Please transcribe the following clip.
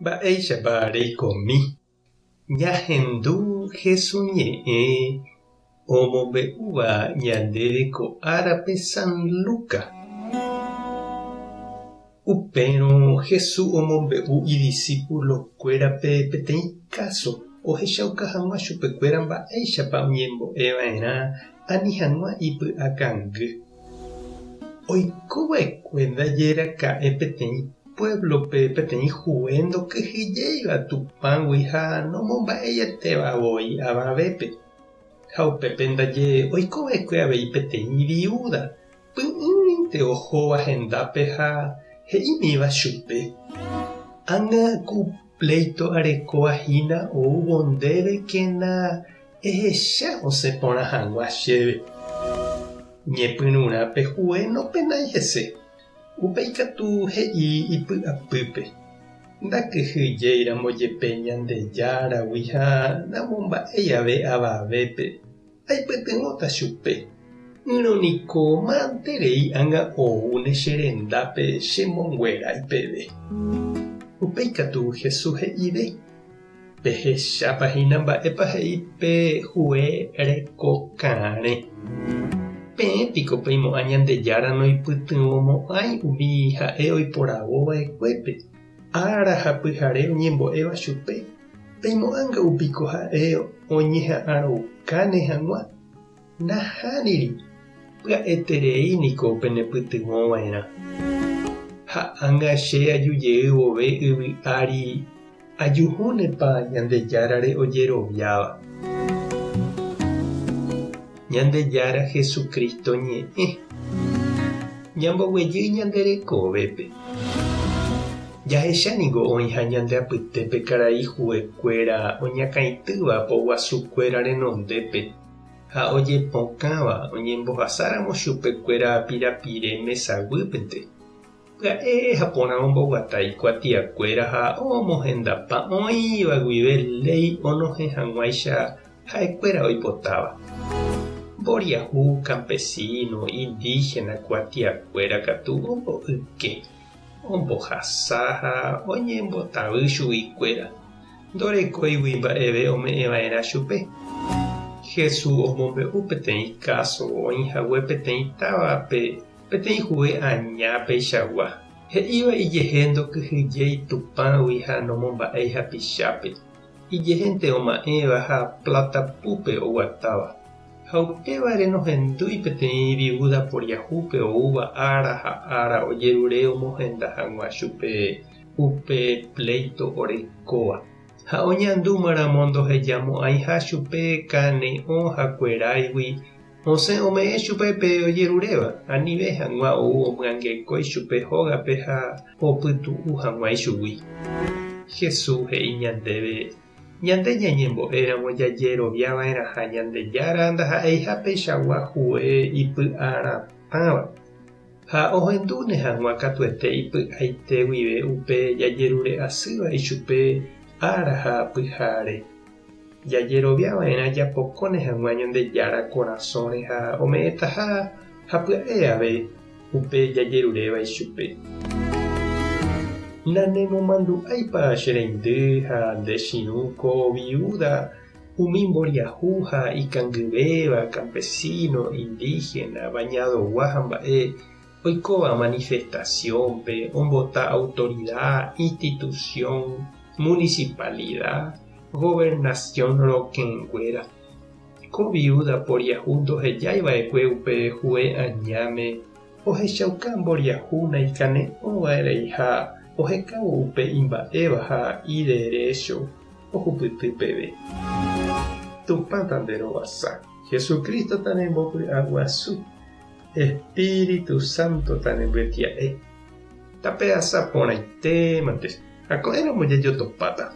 Mba'éichapa reikomi ñahendu Hesu ñe'ẽ omombe'úva ñandéve ko árape San Luca? Upérõ Hesu omombe'u idisípulokuérape peteĩ káso ohechauka hag̃ua chupekuéra mba'éichapa oñembo'e va'erã ani hag̃ua ipy'akangy. Oiko va'ekue ndaje raka'e peteĩ puévlope peteĩ hue ndokyhyjéiva Tupãgui ha nomomba'eietéva voi avavépe. Ha upépe ndaje oiko va'ekue avei peteĩ viúda, py'ỹinte ohóva hendápe ha he'ímiva chupe, Ág̃a ku pléito arekóva hína oúvo ndéve kena Ehecha osẽ porã hag̃ua chéve. Ñepyrũrã pe hue nopenái hese. Upéi katu he'i ipy'apýpe, Ndakyhyjéiramo jepe Ñandejáragui ha namomba'éi ave avavépe, aipytyvõta chupe. Ỹrõ niko manterei ág̃a oúne che rendápe chemonguerái peve. Upéi katu Jesús he'ive. Pehechápa hína mba'épa he'i pe hue reko karẽ? Peẽ piko peimo'ã Ñandejára noipytyvõmo'ãi umi ha'e oiporavo va'ekuépe, ára ha pyhare oñembo'éva chupe? Peimo'ãnga'u piko ha'e oñeha'ãroukáne hag̃ua? Nahániri, pya'eterei niko penepytyvõ va'erã. Ha ág̃a che aju jey vove yvy ári ajuhúnepa Ñandejárare ojeroviáva. Ñandejára Jesucristo ñe'ẽ. Ñamboguejy ñande rekovépe. Jahecha ningo oĩha ñande apytépe karai juekuéra oñakãitýva poguasukuéra renondépe. Ha ojepokãva oñembohasáramo chupekuéra pirapire mesaguýpente, pya'e ha porã omboguata ikuatiakuéra ha omohendapa oĩva guive léi onohẽ hag̃uáicha ha'ekuéra oipotáva. Mboriahu, campesino, indígena kuatiakuéra katu omboyke, ombohasa ha oñembotavy chuguikuéra. Ndorekóigui mba'eve ome'ẽva'erã chupe. Jesús omombe'u peteĩ káso oĩ hague peteĩ távape peteĩ hue aña peichagua, he'íva ijehe ndokyhyjéi Tupãgui ha nomomba'éi hapichápe, ijehénte oma'ẽva ha pláta púpe oguatáva. Ha upévare nohendúi peteĩ viúda poriahúpe oúva ára ha ára ojerure omohenda hag̃ua chupe upe pléito orekóva, ha oñandúmaramo ndohejamo'ãiha chupe kane'õ ha kueráigui, osẽ ome'ẽ chupe pe ojeruréva, anive hag̃ua ou omyangekói chupe hógape ha opytu'u hag̃ua ichugui. Jesús he'i ñandéve, Ñande ñañembo'éramo jajeroviava'erãha Ñandejára ndaha'eiha peichagua hue ipy'aratãva. Ha ohendúne hag̃ua katuete ipy'aite guive upe jajerure asýva ichupe ára ha pyhare. Jajerovia va'erã japokóne hag̃ua Ñandejára korasõre ha ome'ẽtaha ha pya'e ave upe jajeruréva ichupe. Nanemomandu'áipa che reindy ha nde chirũ ko viúda Umi mboriahu ha ikangyvéva, campesino, indígena, bañadogua ha mba'e, oikóva manifestación-pe, ombota autoridad, institución, municipalidad, gobernación rokẽnguéra. Ko viuda poriahu ndohejái va'ekue upe hue añáme ohechauka mboriahu naikane'õva'erãiha ohekávo upe imba'éva ha iderécho. Ohupyty peve. Tupã tanderovasa. Jesucristo tanembopy'aguasu. Espíritu Santo tanembyetia'e. Tape'asa porãite mante. Ha ko'ẽramo jajotopáta.